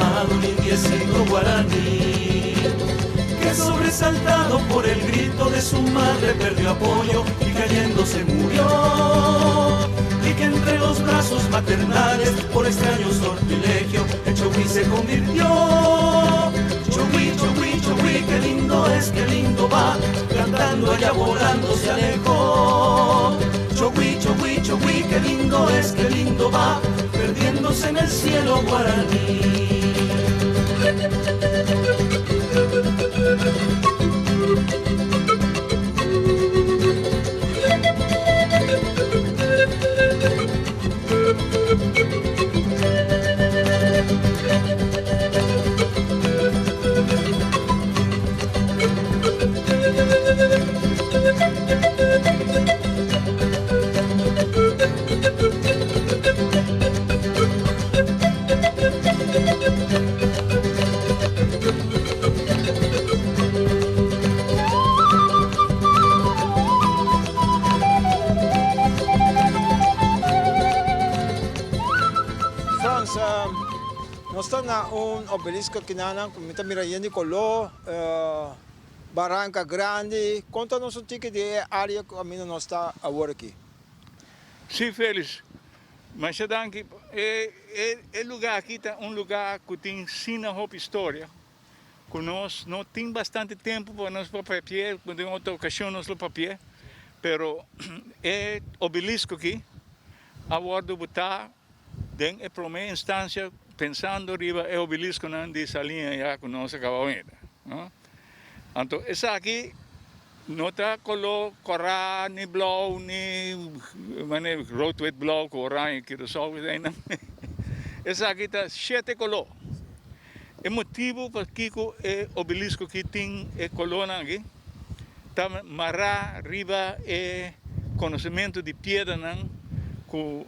llamado un indiecito guaraní, que sobresaltado por el grito de su madre perdió apoyo y cayendo se murió. Y que entre los brazos maternales, por extraño sortilegio, en Chogui se convirtió. Chogui, Chogui, Chogui, qué lindo es, qué lindo va, cantando allá volando se alejó. Chogui, Chogui, Chogui, qué lindo es, qué lindo va, perdiéndose en el cielo guaraní. Frans, nos ta na un obelisco kinanan cu mi ta mira yen di color, baranca grandi. Conta nos un tiki di e area cu caminda nos ta awor aki. Sí, Félix. Masha danki. E e lugá aki ta un lugá ku tin sina hopi storia, ku nos no tin bastante tempu pa nos por papi'é, ku den otro okashon nos lo papi'é, pero e obelisco aki a wòrdu botá den e promé instansia pensando riba e obelisconan di Saliña ya ku nos a kaba wenda, no. Anto esaki no ta koló kòrá ni blou ni manera rood wit blou ku oranje Curaçao eseinan. Esaki ta shete koló. E motibu pakiko e obelisco aki tin e kolónan aki ta mará riba e konosementu di piedranan ku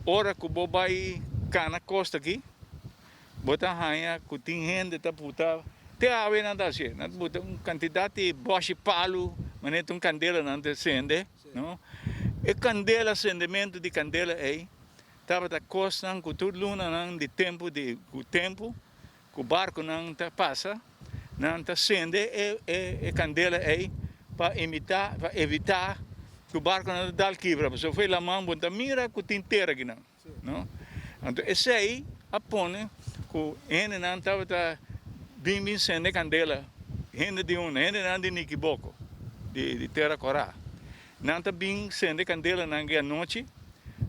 ora ku bo bai kana kosta aki Bo ta haña ku tin hende ta buta, te awe nan ta hasié, nan ta buta un kantidat di bòshi palu manera ta un kandela nan ta sende, no. E kandela, sendementu di kandela ei tabata kosnan ku tur lunanan di tempu di ku tempu ku barkunan ta pasa, nan ta sende e e kandela ei pa imitá, pa evitá ku barkunan ta dal kibra, pasobra for e laman bo no ta mira ku tin tera akinan. No? Anto esei a pone ku hendenan tabata bin bin sende kandela, hende di unda? Hendenan di Nikiboko, di Tera Kòrá. Nan ta bin sende kandelanan di anochi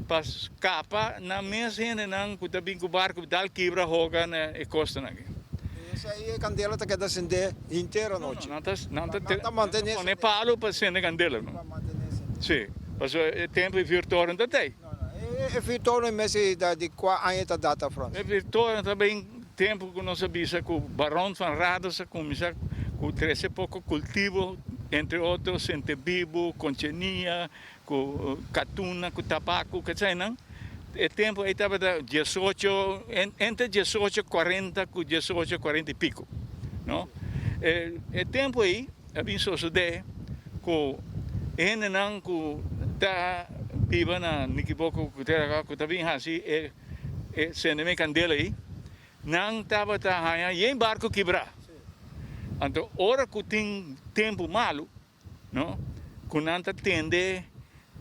pa skapa nan mes hendenan ku ta bin ku barku dal kibra hoga na e kostanan aki. I esei e kandela ta keda sende henter anochi? No, nan ta nan ta pone palu pa sende kandela. Pa mantené sende. Si, pasobra e tempu e vuurtoren ta tei. No, no. E vuurtoren mester ta di kua aña ta data, Frans? E vuurtoren ta bin tempu ku nos a bisa ku Baron van Rados a kuminsá ku trese poko kultivo, entre otro sentebibu, konchenia, ku katuna, ku tabaku, ku eseinan. E tempu ei tabata diesocho, entre diesocho kuarenta ku diesocho kuarenta i piko, no. E tempu ei A bin sosodé ku e hendenan ku ta biba na Nikiboko ku tera ku ta bin hasi e sende mi kandela ei, nan tabata haña yen barku kibrá. Anto ora ku tin tempu malu, no, ku nan ta tende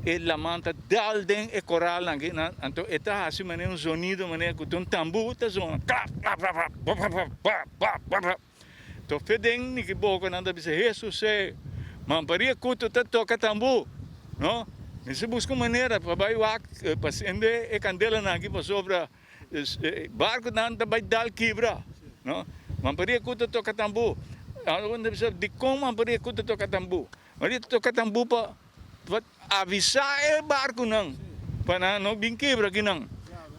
e laman ta dal den e koralnan aki, anto e ta hasi manera un zonido manera ku ta un tambú ta zona, klap, klap, klap, klap, bap, bap, bap, bap, bap, bap. Tofe den mi ki boka nan ta bisa Hesus e mamparia kutu ta toka tambu no mester buska un manera pa bai wak pa sende e kandelanan aki pasobra barkunan ta bai dal kibra no mamparia kutu ta toka tambu algun ta bisa dikon mamparia kutu ta toka tambu mamparia ta toka tambu pa Pa avisá e barkunan pa nan no bin kibra akinan.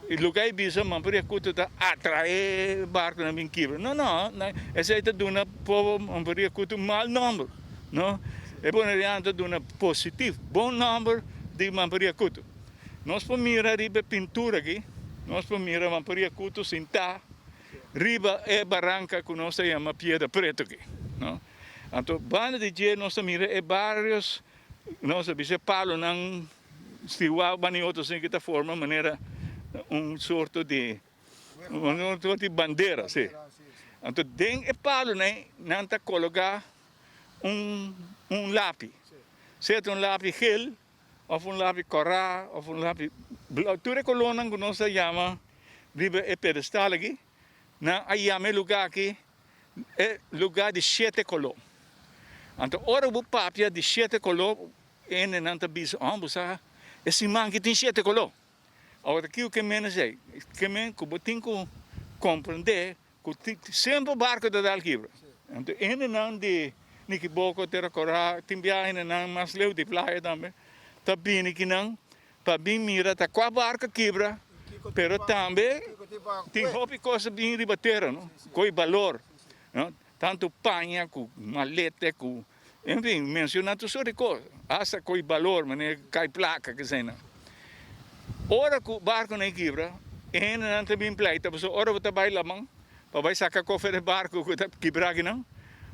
I loke a bisa Mamparia Kuto ta atraé e barkunan bin kibra. No, no, esei ta duna pobo Mamparia Kuto mal nòmber. No, e boneriano ta duna positif, bon nòmber di Mamparia Kuto. Nos por mira riba e pintura aki, nos por mira Mamparia Kuto sintá riba e baranka ku nos ta yama Piedra Preto aki. No. Anto banda di dje nos ta mira e barios, nos ta bisa e palonan stiwá banda i otro sin ku ta forma manera un sorto di. Un sorto di bandera, si. Anto den e palunan nan ta koloká un un lapi. Sea ta un lapi gel òf un lapi kòrá òf un lapi blou. Tur e kolónan ku nos ta yama riba e pedestal aki, nan a yama e lugá aki e lugá di shete koló. Anto ora bo papia di shete koló, hendenan ta bisa, oh bo sa e siman aki tin shete koló. Awor kiko ke men esei? Ke men ku bo tin ku komprendé ku semper barko ta dal kibra. Anto hendenan di Nikiboko, Tera Kora, tin biaha hendenan mas leu di playa tambe ta bini kinan pa bin mira ta kua barko kibra, pero tambe tin hopi kos ta bin riba tera no, koe balor no, tantu paña ku malete ku En fin, menciona tur sort di cos, hasta coy balor, manera cay placa, keseinan. Ora cu barconan kibra, e hendenan ta bin pleita, pasobra ora bo ta bay laman pa bay saca cofer e barco cu ta kibra akinan,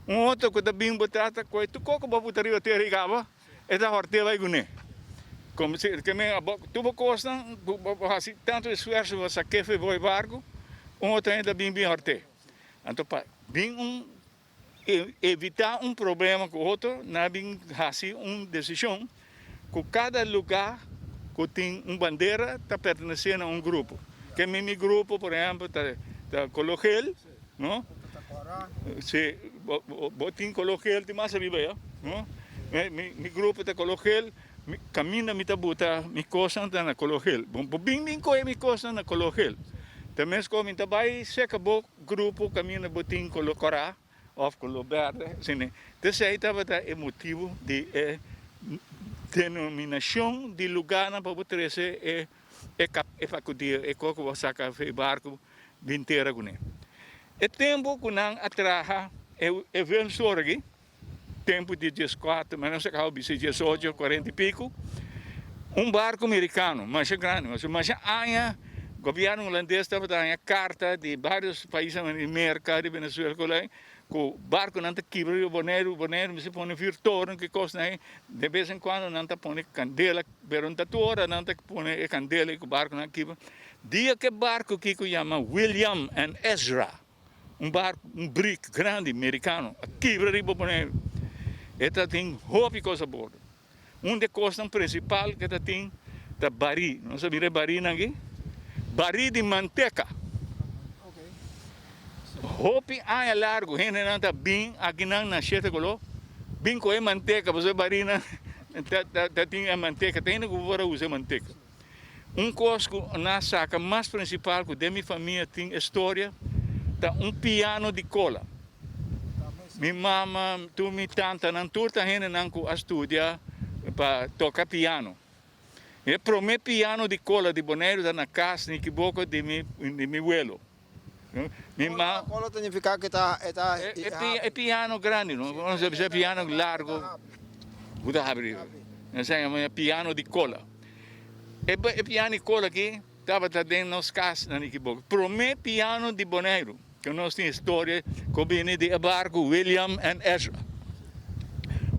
un otro cu ta bin bo trata coy tur coco bo a buta riba tera y caba, e ta horte bay cune. Como si, ke men abo, tur bo cosnan, bo haci tanto esfuerzo pa saca for bo e barco, un otro hende ta bin bin horte. Anto pa bin un Evitá un problema ku otro, nan a bin hasi un desishon ku kada lugá ku tin un bandera ta pertenesé na un grupo. Ke mi mi grupo por ehèmpel ta ta koló gel, no? Si bo tin koló gel tin mas ariba ya, no? Mi mi grupo ta koló gel, mi kaminda mi ta buta mi kosnan ta na koló gel. Bo bin bin kohe mi kosnan na koló gel. Ta meskos mi ta bai seka bo. Grupo kaminda bo tin koló kòrá òf koló bèrdè, asina. T'esei tabata e motibu di e denominashon di lugánan pa bo trese e e fakudia, e kos ku bo a saka for e barku bin tera kuné. E tempu ku nan a traha e e Willemstor aki, tempu di dieskuater, mi no sa kaba bisa diesocho, kuarenta i piku, un barku merikano masha grandi, masha masha aña gobièrnu hulandes tabata haña karta di vários paisnan di Merka, di Venezuela ku lai, ku barkunan ta kibra riba Boneiru, Boneiru mester pone viertoren ki kosnan ei, de bes en kuando nan ta pone kandela, pero no ta tur ora nan ta pone e kandela ei ku barkunan a kibra. Dia ku e barku aki ku yama William and Ezra. Un barku, un brik grandi merikano a kibra riba Boneiru. E ta tin hopi kos a bordo. Un di e kosnan prinsipal ku e ta tin ta barí. Nos a mira e barínan aki? Barí di manteka. Hopi aña largu hendenan ta bin akinan na Shete Koló bin kohe manteka pasobra e barínan ta tin e manteka. Ta hende ku por a usa e manteka. Un kos ku nan a saka mas prinsipal ku den mi famia tin e storia ta un piano di kola. Mi mama, tur mi tantanan, tur ta hendenan ku a studia pa toka piano. E promé piano di kola di Boneiru ta na kas ni kiboko di mi di mi welo. Mi ma. Kola ta nifiká ku e ta e ta E e piano grandi no, nos a bisa piano largo ku ta habri. Nos a yama piano di kola. E e piano di kola aki tabata den nos kas na Nikiboko. Promé piano di Boneiru ku nos tin historia ku bini di e barku William and Ezra.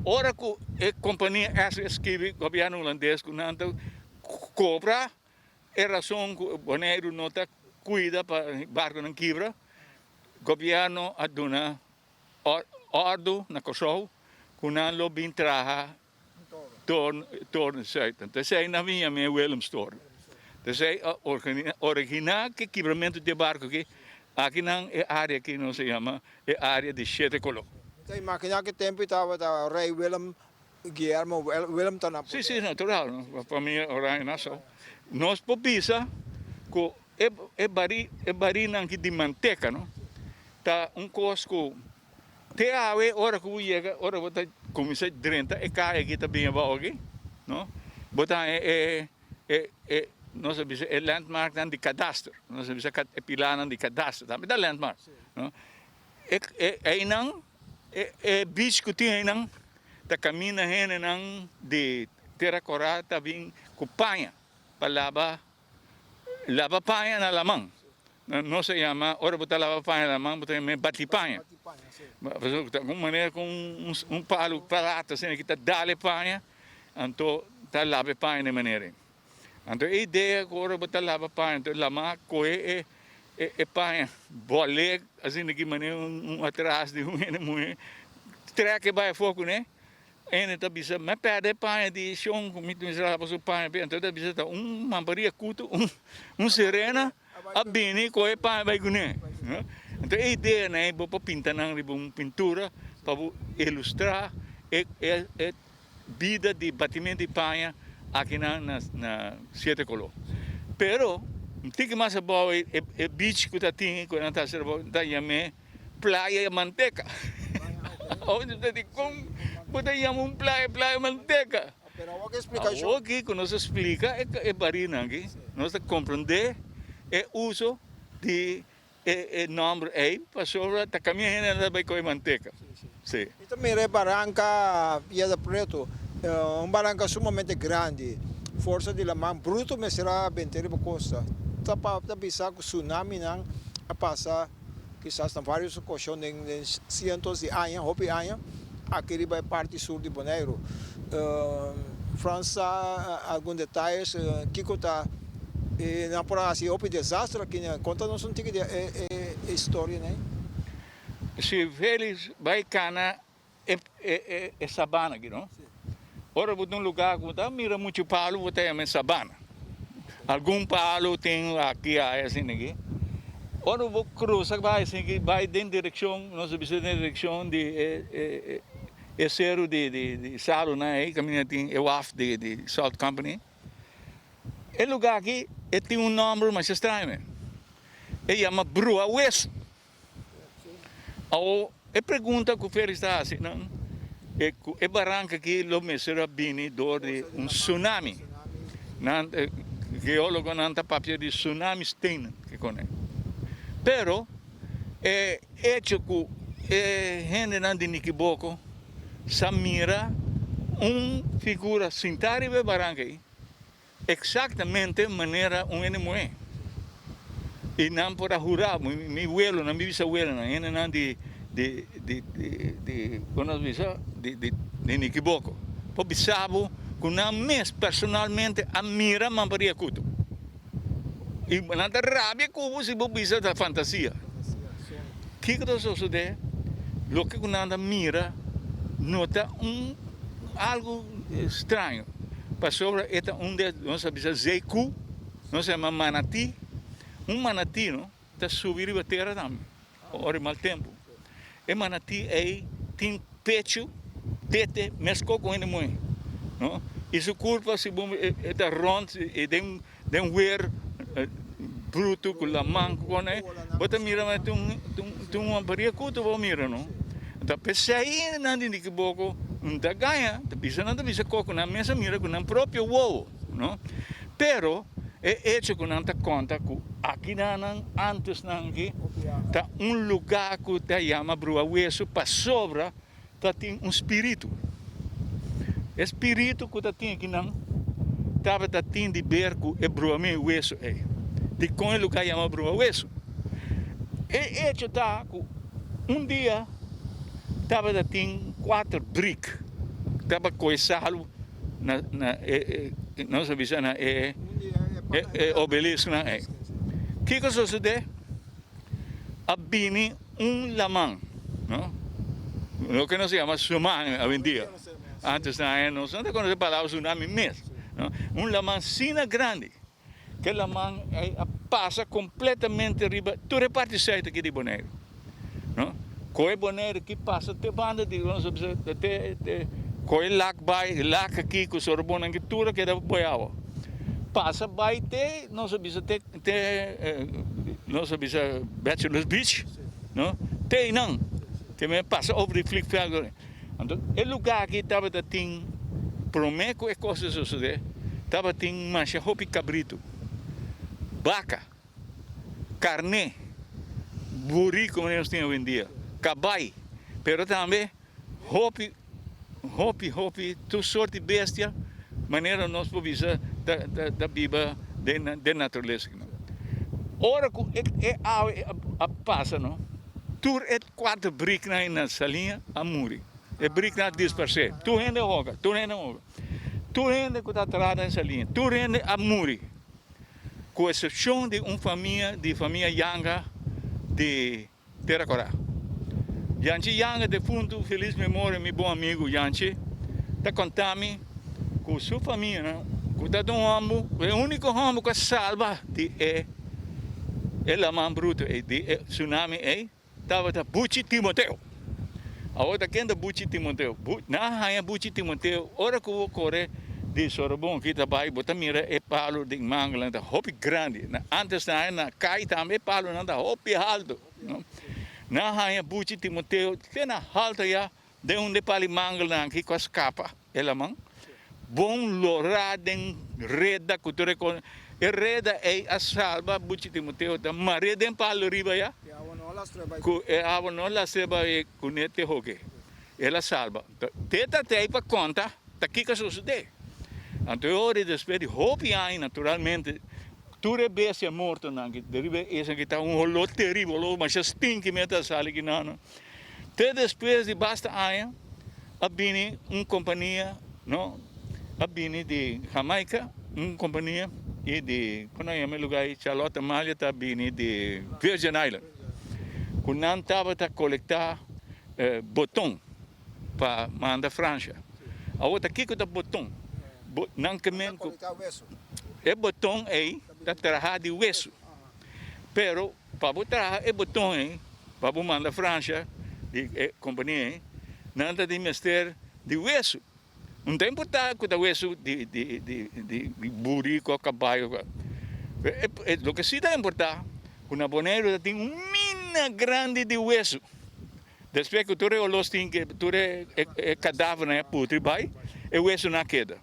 Ora ku e kompania Ezra a skibi gobièrnu hulandes ku nan ta kobra e rason ku Boneiru no ta kuida pa barkunan kibra, gobièrnu a duna òrdu na Kòrsou ku nan lo bin traha Toren Zuid. Anto esei nan bin yam'é Willemstoren. Esei a originá ke kibramentu di e barku aki. Akinan e área aki nos a yama e área di shete koló. Mi ta imaginá ke tempu tabata Rei Willem Guillermo Willem ta na poder. Si, si, natural. Famia Oranje Nassau. Nos por bisa ku e barí, e barínan aki di manteka no, ta un kos ku Te awe ora ku bo yega, ora bo ta kuminsá drenta e kaya aki ta bin abou aki, no, bo ta haña e e e nos a bisa e landmarknan di kadaster, nos a bisa e pilanan di kadaster tambe ta landmark, no. E e einan e e beach ku tin einan ta kaminda hendenan di Tera Kora ta bin ku paña pa laba Laba paña na laman. Nos a yama, ora bo ta laba paña na laman, bo ta yama bati paña. Pasobra ta un manera ku un palu plata asina ki ta dal e paña, anto ta laba e paña na e manera ei. Anto e idea ku ora bo ta laba paña, anto lama kohe e. E paña bolé asina ki manera un atras di un hende muhé trek e bai afó kuné. Hende ta bisa, mi a pèrdè e paña di shon ku mi mester laba su paña p'e. Anto e ta bisa ta un mamparia kutu, un sirena a bini kohe e paña bai kuné. Anto e ideanan ei bo por pinta nan riba un pintura pa bo ilustrá e bida di batimento di paña akinan na Siete Koló. Pero un tiki mas abou e beach ku ta tin ku nan ta hasi abou ta yam'é Playa Manteca. Awor ta di kon bo ta yama un playa Playa Manteca? Awor aki ku nos a splika e barinan aki nos ta komprondé e uso di E nomber ei pasobra ta camia hende nan ta bay coge manteca. Si. Mi ta mira e baranca Piedra Preto, un baranca sumamente grandi. Forsa di laman bruto mester a benta riba costa. Ta pa ta bisa cu tsunaminan a pasa kisas na varios ocasion den cientos di aña, hopi aña, aki riba e parti sur di Boneiru. Frans sa algun detayes kico ta. E nan por a hasi hopi desastre aki nan. Konta nos un tiki di e historia nei. Si Felix bai kana e sabana aki no. Ora bo ta un lugar ku bo ta mira muchu palu bo ta yama e sabana. Algun palu tin aki aya asina aki. Ora bo krusa bai asina aki bai den direkshon nos a bisa den direkshon di e seru di salu nan ei kaminda tin e waf di salt company. E lugá aki e tin un nòmber masha straño men. E yama Brua Wesu. Awor e pregunta ku Felix ta hasi nan e ku e baranka aki lo mester a bini dor di un tsunami. Nan geólogonan ta papia di tsunami steen ke kone. Pero e echo ku e hendenan di Nikiboko sa mira un figura sintá riba e baranka ei, eksaktamente manera un hende muhé. I nan por a hurá, mi welonan, mi bisawelonan, hendenan di di di di kon nos bisa di di di Nikiboko, por bisa bo ku nan mes personalmente a mira Mamparia Kutu. I nan ta rabia ku bo si bo bisa ta fantasia. Kiko ta sosodé? Loke ku nan ta mira no ta un algu straño, pasobra e ta un de nos ta bisa zeiku, nos ta yama manatí. Un manatí no ta subi riba tera tambe ora di mal tempu. E manatí ei tin pechu, tete, meskos ku hende muhé, no? I su kurpa si bo e ta rònt i den den wer brutu ku laman ku kos ei, bo ta mira ma tin un tin un baria kutu bo mira, no? Anto p'esei nan di Nikiboko no ta gaña, ta bisa nan ta bisa kos ku nan mes a mira ku nan propio wowo, no? Pero e echo ku nan ta konta ku akinan antes nan aki ta un lugá ku ta yama Brua Wesu pasobra ta tin un spiritu. E spiritu ku ta tin akinan tabata tin di ber ku e brua mi wesu ei. Dikon e lugá yama Brua Wesu? E echo ta ku un dia tabata tin kuater brik tabata kohe salu. Na na e e nos a bisa na e e obelisconan ei. Kiko sosode? A bini un laman, no? Loke nos a yama tsunami awendia. Antes na aña nos no ta konosé palabra tsunami mes, no? Un laman asina grandi ke laman ei a pasa kompletamente riba tur e parti sùit aki di Boneiru, no. Koe Boneiru aki pasa te banda di nos a bisa te te koe lak bai lak aki ku Sorbonne aki tur a keda boi awa. Pasa bai te nos a bisa te te nos a bisa Bachelors Beach, no, te einan te men pasa over di vliegveld. Anto e lugá aki tabata tin, promé ku e kos a sosodé, tabatin masha hopi kabritu, baka, karné, burí komo nos tin awendia, kabai, pero tambe hopi, hopi, hopi tur sort di bestia manera nos por bisa ta biba den naturalesa. Ora ku e awa a pasa no, tur e Kuater briknan na Saliña a muri. E briknan a disparsé. Tur hende a hoga, tur hende a hoga. Tur hende ku ta atrá den Saliña, tur hende a muri. Ku eksepshon di un famia di famia Yanga di Tera Kòrá. Yanchi Yanga defuntu, felis memoria mi bon amigu Yanchi, ta konta mi ku su famianan ku ta un hòmber, ku e úniko hòmber ku a salba di e e laman brutu ei, di e tsunami ei, tabata Buchi Timoteo. Awor ta ken ta Buchi Timoteo? Nan a haña Buchi Timoteo ora ku bo kore di Sorobon aki ta bai, bo ta mira e palu di mangelnan ta hopi grandi. Antes nan a na kai tambe e palunan ta hopi haltu. Nan a haña Buchi Timoteo te na haltu ya den un di e palu di mangelnan aki ku a skapa e laman. Bon lorá den reda ku tur e kos. E reda ei a salba Buchi Timoteo ta mar'é den palu riba ya ku e awa no lastra bai kuné te hoke. El a salba. Te ta tei pa konta ta kiko a sosodé. Anto e ora despues di hopi aña naturalmente tur e bestia mortonan ki ta riba e isla ki ta un holó teribel, holó masha stinki mi a ta sali kinan. Te despues di basta aña a bini un kompania no a bini di Jamaica un kompania i di kon nan yama e lugar ei Charlotte Amalie ta bini di Virgin Island ku nan tabata kolekta boton pa manda Francia. Awor ta kiko ta boton? Nan ke men ku e boton ei ta traha di wesu pero Pa bo traha e boton ei pa bo manda Francia di e compania ei, nan ta tin mester di wesu. No ta importa cu ta wesu di di di di burico, caballo, loke si ta importa cu na Boneiru ta tin un mina grandi di wesu. Despues cu tur e olos tin tur e cadavernan a putri bai, e wesunan a keda.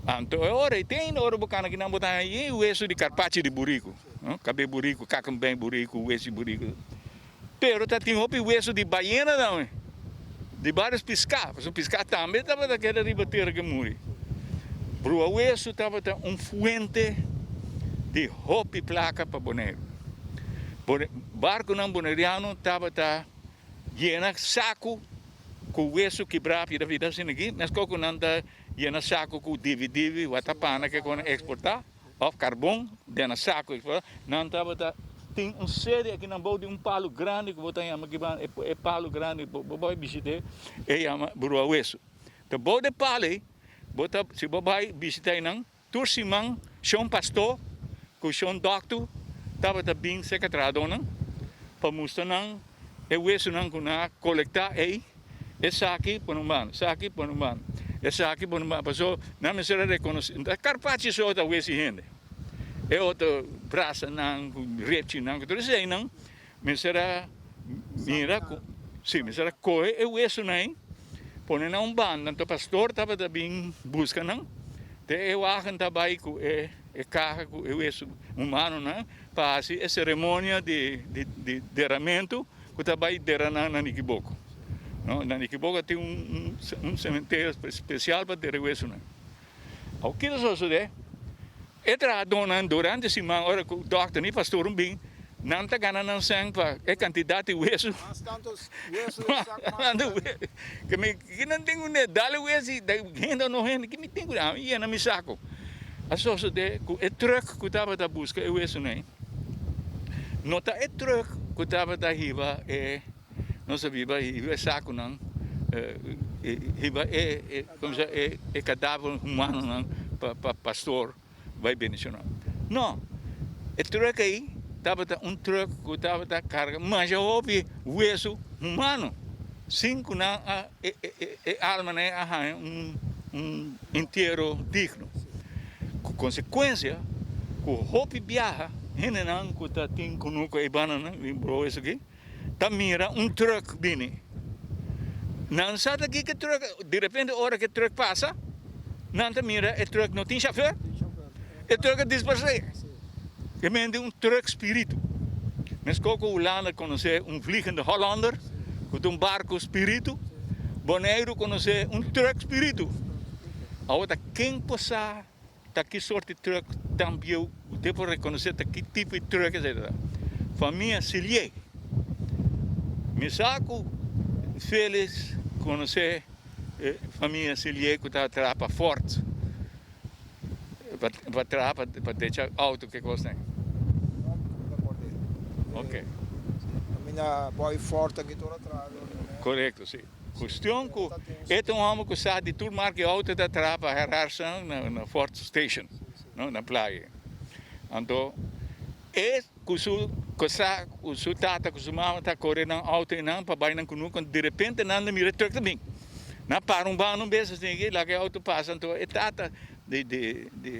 Anto e ora ei te ainda ora bo kana kinan bo ta haña yen wesu di karpachi di buriku, no? Kabé buriku, kakenben buriku, wesu di buriku. Pero ta tin hopi wesu di bayena tambe, di barios piská, pasobra piská tambe tabata keda riba tera ke muri. Brua wesu tabata un fuente di hopi plaka pa Boneiru. Barkunan boneriano tabata yena saku ku wesu kibrá pida pida asina aki, meskos ku nan ta yena saku ku divi divi, watapana ke kon eksportá, òf karbon den a saku eksportá, nan tabata tin un sede aki nan bou di un palu grandi ku bo ta yama aki ban e palu grandi bo bai bishit'é e yama Brua Wesu. Ta bou di e palu ei bo ta si bo bai bishitá einan tur siman shon pastó ku shon dòkter tabata bin serka trahadónan pa mustra nan e wesunan ku nan a kolektá ei, esaki pone un banda, esaki pone un banda, esaki pone un banda, pasobra nan mester a rekonosé, no ta karpachi so ta wesi hende, e otro brasanan ku repchinan ku tur eseinan mester a mira ku, si, mester a kohe e wesunan ei pone nan un banda, anto pastor tabata bin buska nan, te e wagen ta bai ku e kaha ku e wesu humanonan pa hasi e seremonia di di deramentu ku ta bai dera nan na Nikiboko. No, na Nikiboko tin un un sementerio spesial pa dera e wesunan. Awor kiko ta sosodé? E trahadónan durante siman ora ku dòkter ni pastor un bin, nan ta gana nan sèn pa e kantidat di wesu. Mas tantu wesu den sak mas tantu. Ke mi ki nan tin ku dal e wesu i hende o no hende ki mi tin ku ami yena mi sako. A sosodé ku e trùk ku tabata buska e wesunan ei no ta e trùk ku tabata hiba e nos a biba hiba e sakunan hiba e komo se e e kadaver humanonan pa pa pastor bai bendishoná. No, e trùk ei tabata un trùk ku tabata karga masha hopi wesu humano sin ku nan a e e almanan ei a haña un un entiero digno. Ku konsekuensia ku hopi biaha hendenan ku ta tin kunuku ei bandanan di bro esaki ta mira un truck bini. Nan sa ta kiko e truck, di repente ora ku e truck pasa, nan ta mira e truck no tin shofèr, e truck a disparsé. E mende un truck spiritu. Meskos ku Hulanda konosé un vliegende Hollander, ku ta un barku spiritu, Boneiru konosé un truck spiritu. Awor ta ken por sa Ta ki sorti truck tan bieu bo por reconoce ta ki tipo di truck esey ta. Famia Silié. Mi sa cu Felix conoce e famia Silié cu ta traha pa Ford. Pa traha pa decha auto ke kosnan. Ok. Caminda boy Ford aki tur a traha. Korekto si. Cuestion cu e ta un homber cu sa di tur marca di auto ta traha pa Gerardson na Ford Station no na playa. Anto e cu su cosa cu su tata cu su mama ta core nan auto eynan pa bay nan cunucu anto direpente nan ta mira e truck ta bin. Nan para un banda un bes asina aki laga e auto pasa anto e tata di di di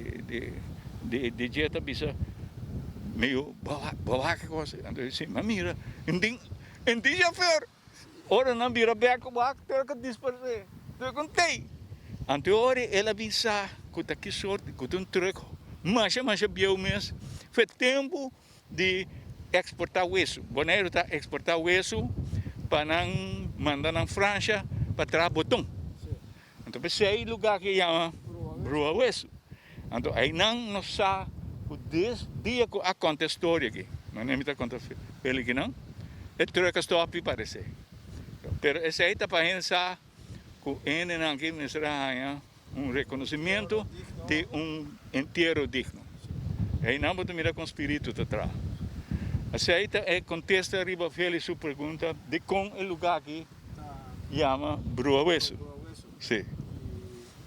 di di dje ta bisa mi yu bo bo wak e cos anto e si mi mira en tin chofer. Ora nan bira bek wak tur a disparsé, tur a tei. Anto ora el a bin sa ku ta ki sorti ku ta un truk masha masha bieu mes, fue tempu di eksportá wesu. Boneiru ta eksportá wesu pa nan manda nan Fransha pa traha boton. Anto p'esei lugá ke yama Brua Wesu. Anto einan nos sa ku des dia ku a konta e storia aki, manera mi ta konta feli kinan, e truck a stòp i paresé. Pero esei ta pa hende sa ku hendenan aki mester a haña un rekonosimentu di un entiero digno. Einan bo ta mira kon spiritu ta traha. Esei ta e kontesta riba Feli su pregunta dikon e lugá aki yama Brua Wesu. Si.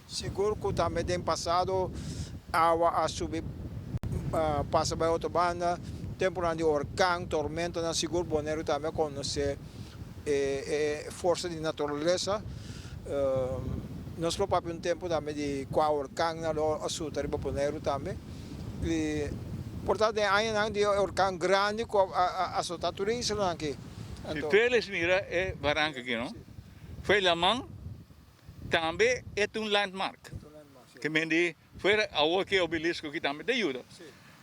Sigur ku tambe den pasado awa a subi pasa bai otro banda, tempunan di orkan, tormentanan sigur Boneiru tambe a konosé e forsa di naturalesa. Nos lo papia un tempu tambe di kua orkannan lo a suta riba Boneiru tambe. I por ta den añanan di orkan grandi ku a asotá tur e islanan aki. Si Félix mira e baranka aki no, fo'i laman tambe e ta un landmark. Ke men di fuera awor ke obelisco aki tambe ta yuda.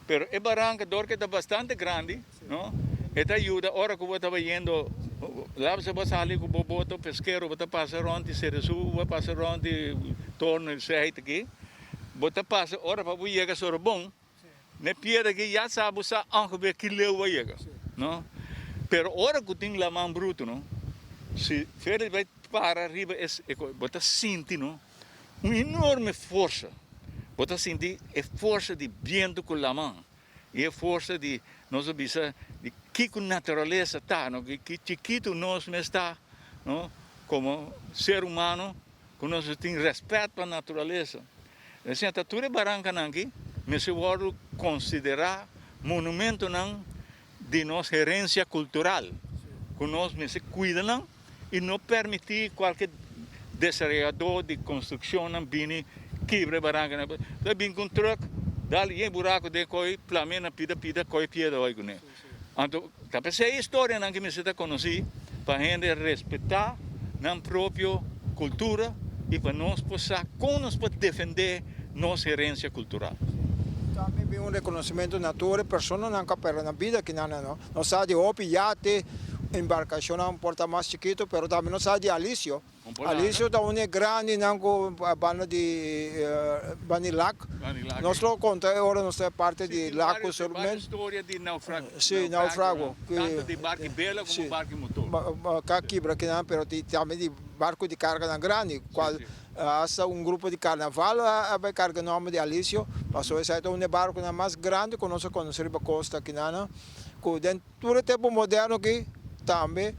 Pero e baranka dor ke ta bastante grandi no, e ta yuda ora ku bo ta bayendo laba bo sali ku bo boto peskero bo ta pasa rond di Cerezu bo pasa rond di torno di Seit aki, bo ta pasa ora pa bo yega Sorobon. Ne piedra aki ya sa bo sa ongeveer ki leu bo a yega, no? Pero ora ku tin laman brutu, no, si Felix bai para riba es e kos, bo ta sinti, no, un enorme forsa. Bo ta sinti e forsa di bientu ku laman i e forsa di, nos a bisa, di kiko naturalesa ta, no, ki chikitu nos mes ta, no, komo ser humano, ku nos tin rèspèt pa naturalesa. Esei ta tur e barankanan aki mester wòrdu konsiderá monumentonan di nos herensia kultural ku nos mester kuida nan i no permití kualke desaroyadó di konstrukshonnan bini kibra e barankanan. Ta bin ku un trùk dal yen buraku den koi plam'é na pida pida koi piedra oi kuné. Anto ta p'esei e historianan ki mester ta konosí pa hende respetá nan propio kultura i pa nos por sa kon nos por defendé nos herensia kultural. Tambe bin un rekonosementu na tur e personanan ku a pèrdè nan bida kinan no. Nos sa di hopi yate, embarkashonnan por ta mas chikitu, pero tambe nos sa di Alicio. Alicio ta un e grandinan ku banda di banda di lak. Nos lo konta e ora nos ta e parte di lak ku surmen. Si, naufrago. Si, ka kibra kinan pero di tambe di barku di karganan grandi kual hasta un grupo di karnaval a bai karga nòmber di Alicio pasobra esei ta un e barkunan mas grandi ku nos a konosé riba kosta kinan ku den Tur e tempu moderno aki tambe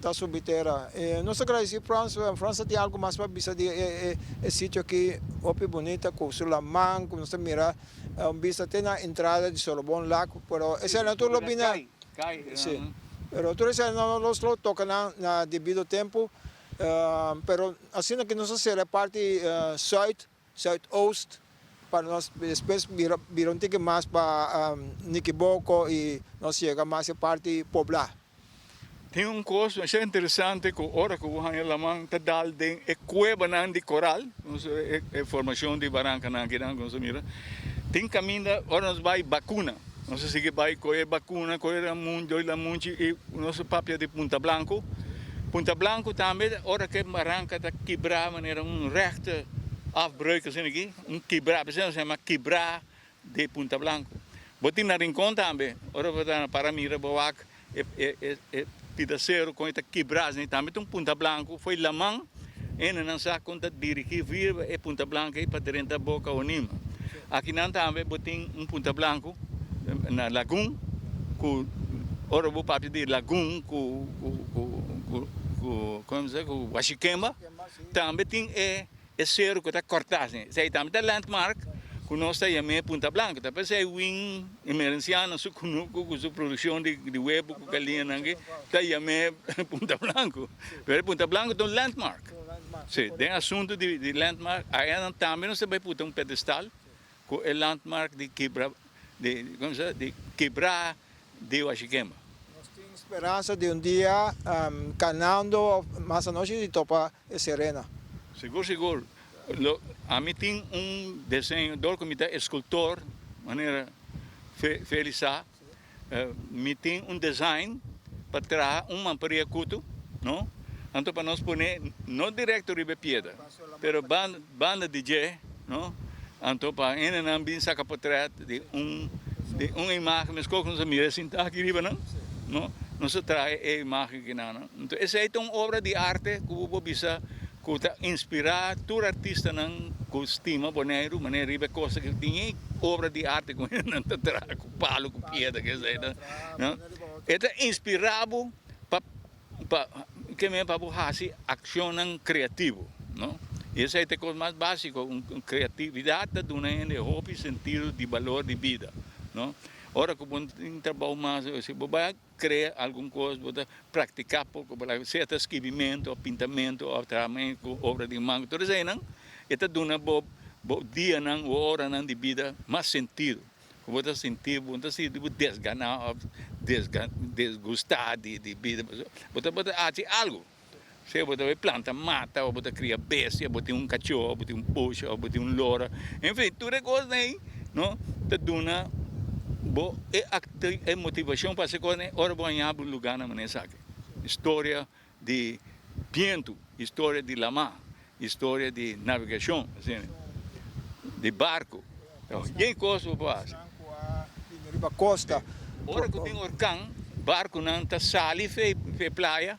ta subi tera. Nos ta gradisí Frans. Frans ta tin algu mas pa bisa di e sitio aki hopi bunita ku su laman ku nos ta mira un bista te na entrada di Sorobon Lak. Pero eseinan tur lo bini si pero tur eseinan nos lo toka nan na debido tempu. Pero asina ku nos a sera e parti sùit Zuidoost pa nos despues bira bira un tiki mas pa Nikiboko y nos yega mas e parti poblá. Tin un kos masha interesante ku ora ku bo haña laman ta dal den e kuebanan di koral, e formashon di barankanan akinan ku nos a mira, tin kaminda ora nos bai bakuna, nos a sigui bai kohe bakuna, kohe lamun, doi lamunchi i nos a papia di Punta Blanco. Punta Blanco tambe ora ku e baranka ta kibrá manera un rèchte afbreuk asina aki, un kibrá, p'esei nos yama kibrá di Punta Blanco. Bo tin na Rincon tambe, ora bo ta para mira bo wak e e e pida seru kon e ta kibrá asina, tambe ta un Punta Blanco, fo'i laman hende nan sa kon ta dirigí via e Punta Blanco ei pa drenta Boca Onima. Akinan tambe bo tin un Punta Blanco na Lagun ku ora bo papia di Lagun ku ku ku ku Washikemba tambe tin e E seru ku ta kòrtá asina, esei tambe ta landmark ku nos ta yam'é Punta Blanca. Ta p'esei win emerenciano su kunuku ku su produkshon di webu ku galiñanan aki ta yam'é Punta Blanco. Pero e Punta Blanco ta un landmark. Sí, den asuntu di landmark ayanan tambe nos ta bai puta un pedestal ku e landmark di kibra di komo se di kibra di Washikemba. Nos tin speransa di un dia kanando mas anochi di topa e Serena. Sigur sigur lo ami tin un deseño dor ku mi ta eskultor manera Feli sa mi tin un design pa traha un mamparia kutu no anto pa nos pone no direkto riba e piedra pero banda di dje no anto pa hendenan bin saka potret di un di un imagen meskos ku nos a mira sinta aki riba nan no nos a traha e imagen kinan. Enton esei ta un obra di arte ku bo por bisa ku ta inspirá tur artistanan ku stima Boneiru manera riba e kosta ku tin e obra di arte ku nan ta traha ku palu ku piedra ke esei ta no e ta inspirá bo pa pa ke men pa bo hasi akshonnan kreativo no i esei ta e kos mas básiko un kreatividat ta duna hende hopi sentido di balor di bida no ora ku bo no tin trabou mas si bo bai Krea algun kos, bo ta praktiká poko, bo laga sea ta skibimentu òf pintamentu òf trahamento ku obra di man, tur eseinan e ta duna bo bo dianan, bo oranan di bida mas sentido. Ku bo ta sinti, bo no ta sinti bo desganá òf desgustá di bida, bo ta bo ta hasi algu. Sea bo ta bai planta mata òf bo ta kria bestia, bo tin un kachó òf bo tin un pusha òf bo tin un lora, enfin tur e kosnan ei no ta duna bo e e motivashon pa hasi kosnan ei ora bo haña bo lugánan manera esaki. Historia di bientu, historia di lamá, historia di navegashon, asina, di barku, yen kos bo por hasi. Ora ku tin orkan, barkunan ta sali fe e playa.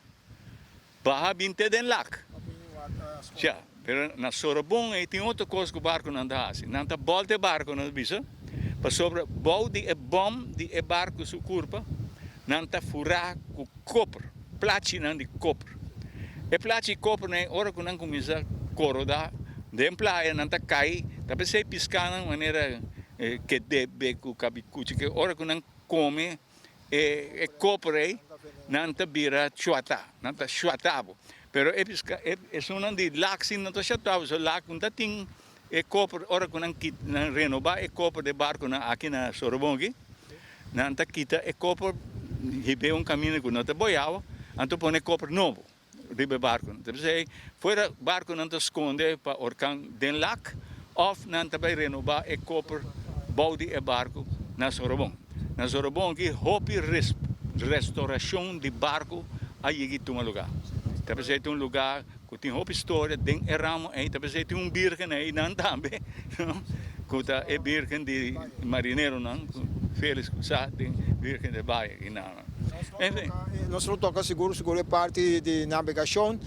Baha bin te den lak. Sha, pero na Sorobon ei tin otro kos ku barkunan ta hasi. Nan ta bòlta e barku, nan ta bisa, pasobra bou di e bòm di e barku su kurpa, nan ta furá ku koper, plachinan di koper. E plachi di kopernan ei, ora ku nan kuminsá korodá den playa, nan ta kai, ta p'esei piskanan manera kedebe ku kabikuchi, ora ku nan kome E koper ei nan ta bira chuata, nan ta chuata bo. Pero e piska, e esunnan di lak si no ta chuata bo, so lak no ta tin e koper ora ku nan kita, nan renoba e koper di e barkunan aki na Sorobon aki, nan ta kita e koper hib'é un kaminda ku no ta boyao, anto pone koper nobo riba e barkunan. Ta p'esei fuera barkunan ta skonde pa orkan den lak òf nan ta bai renobá e koper bou di e barku na Sorobon. Na Sorobon aki hopi restorashon di barku a yegi tuma lugá. Ta p'esei ta un lugá ku tin hopi storia den e ramo ei. Ta p'esei tin un birgen einan tambe ku ta e birgen di marineronan ku Félix ku sa den Birgen de Baye einan. Nos lo toca sigur sigur e parti di nabegacion,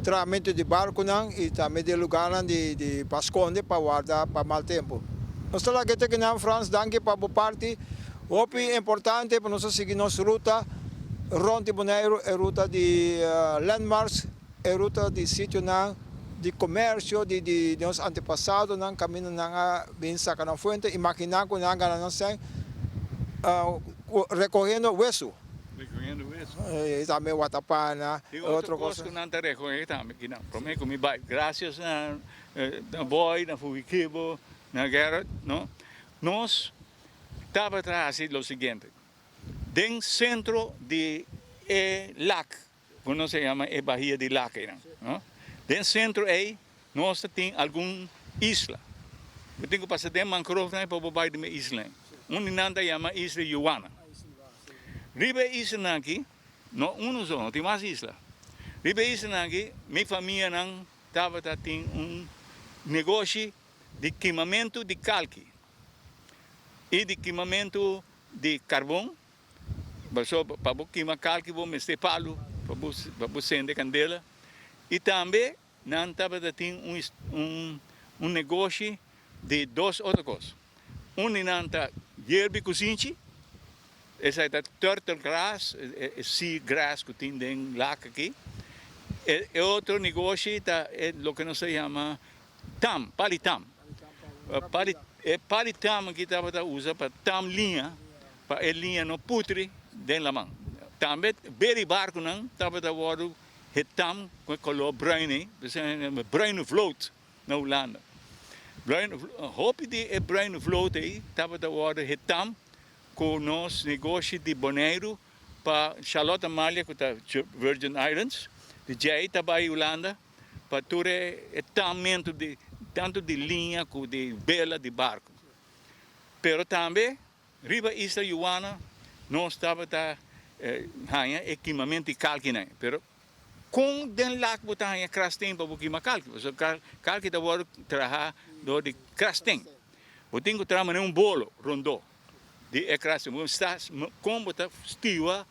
trahamento di barconan y tambe di lugarnan di pa sconde pa warda pa mal tempo. Nos ta laga te kinan Frans, danki pa bo parti. Hopi importante pa nos a sigui nos ruta rond di Boneiru, e ruta di landmarks, e ruta di sitionan di comercio di nos antepasadonan caminda nan a bin saca nan fuente, imagina cu nan a gana nan sèn. Recogiendo wesu. Recogiendo wesu. Y tambe watapana. Tin otro cos cu nan ta recoge tambe ki nan. Prome cu mi bay. Gracias na Boy, na Fugikibo, na Gerrit, no. Nos tabata haci lo siguiente. Den centro di e lak, cu nos a yama e bahia di lak eynan, no. Den centro ey nos ta tin algun isla. Bo tin cu pasa den mangrovenan pa bo bay den e islanan. Un di nan ta yama Isla Juana. Riba e islanan aki, no uno so, no tin mas isla. Riba e islanan aki mi famianan tabata tin un negoshi di kimamentu di kalki i di kimamentu di karbon. Pasobra pa bo kima kalki bo mester palu pa bo pa bo sende kandela. I tambe nan tabata tin un un negoshi di dos otro kos. Un di nan ta yerbi kusinchi, esei ta turtle grass, e sea grass ku tin den Lac aki. E otro negoshi ta e loke nos ta yama tam, pali tam. Pali, e pali tam aki tabata usa pa tam liña, pa e liña no putri den laman. Tambe beri barkunan tabata wòrdu e tam ku e koló bruin ei, bruine vloot na Hulanda. Bruine, hopi di e bruine vloot ei tabata wòrdu e tam ku nos negoshi di Boneiru pa Charlotte Amalie ku ta Virgin Islands, di djei ta bai Hulanda pa tur e tammentu di tantu di liña ku di bela di barku. Pero tambe riba Isla Juana nos tabata haña e kimamentu di kalkinan. Pero kon den lak bo ta haña krasteen pa bo kima kalki? Pasobra kalki ta wòrdu traha dor di krasteen. Bo tin ku traha manera un bolo rondó di e krasteen. Bo sta kon bo ta stiwa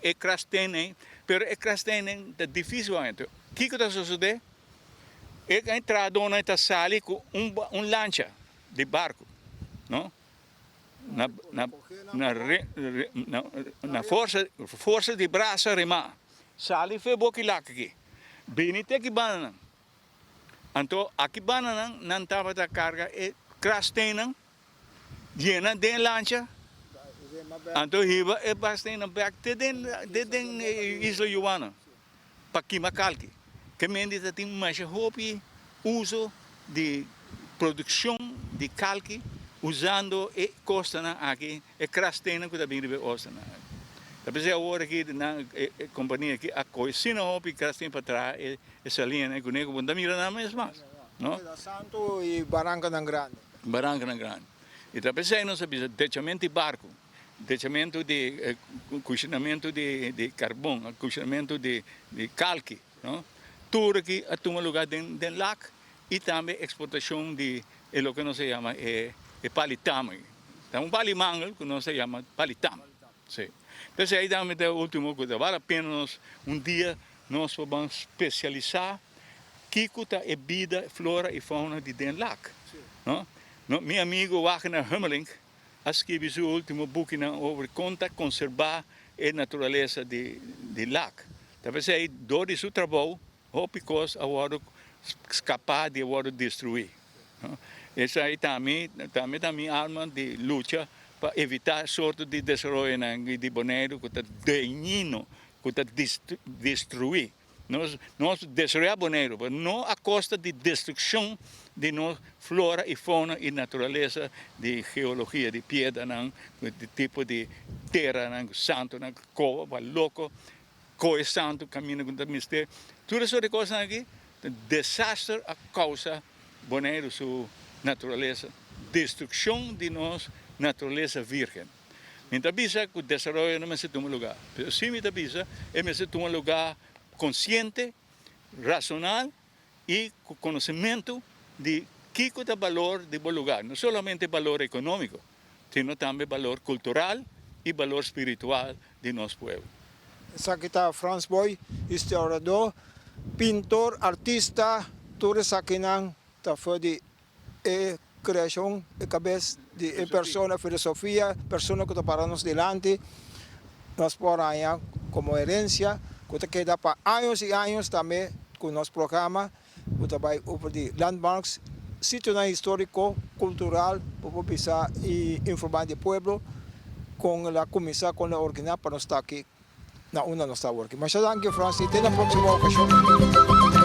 E krastenen, pero e krastenen ta difícil pa mete. Kiko ta sosodé? E trahadónan ta sali ku un un lancha di barku, no? Na na na re na na forsa forsa di brasa remá. Sali fe boki lak aki. Bini te aki bandanan. Anto aki bandanan nan tabata karga e krastennan Yena den e lancha, anto hiba e bastennan bek te den te den Isla Juana pa kima kalki. Ke mende ta tin masha hopi uso di produkshon di kalki usando e kostanan aki, e krastennan ku ta bin riba e ostanan aki. Ta p'esei awor aki nan e kompania aki a kohe asina hopi krasten pa traha e saliñanan ku bo no ta mira nan mes mas, no? Keda santu i barankanan grandi. Barankanan grandi. I ta p'esei nos a bisa dechamentu di barku, dechamentu di kushinamentu di karbon, kushinamentu di kalki, no? Tur aki a tuma lugá den den Lac i tambe eksportashon di e loke nos a yama e palitam aki. Ta un pali mangel ku nos a yama palitam. Si. P'esei tambe ta e ultimo ku ta bal la pena nos un dia nos por ban spesialisá Kiko ta e bida, flora i fauna di Den Lac? No? No, mi amigo Wagner Hummelink a skibi su ultimo bukinan over kon ta konserbá e naturalesa di di Lac. Ta p'esei dor di su trabou hopi kos a wòrdu skapá di a wòrdu destruí. No? Esei ta mi, tambe ta mi alma di lucha pa evitá sorto di desaroyonan di Boneiru ku ta dañino, ku ta destruí. Nos nos desaroyá Boneiru, pero no a kosta di destrukshon di nos flora i fauna i naturalesa di geologia, di piedranan, di tipo di teranan, santunan, koba pa loko, koe santu kaminda ku ta mester. Tur e sort di kosnan aki ta desaster a kousa Boneiru su naturalesa, destrukshon di nos naturalesa virgen. Mi ta bisa ku desaroyo no mester tuma lugá, pero si mi ta bisa e mester tuma lugá konsiente, rasonal i ku konosementu di kiko ta balor di bo lugá, no solamente balor ekonómiko, sino tambe balor kultural i balor spiritual di nos pueblo. Esaki ta Frans Boy, historiadó, pintor, artista, tur esakinan ta for di E kreashon, e kabes di e persona, filosofia, persona ku ta para nos dilanti, nos por haña komo herensia ku ta keda pa años i años tambe ku nos programa ku ta bai over di landmarks, sitionan históriko, kultural, bo por bisa i informá di e pueblo kon el a kuminsá, kon el a orginá pa nos ta aki na unda nos ta awor aki. Masha danki Frans i te na próksimo okashon.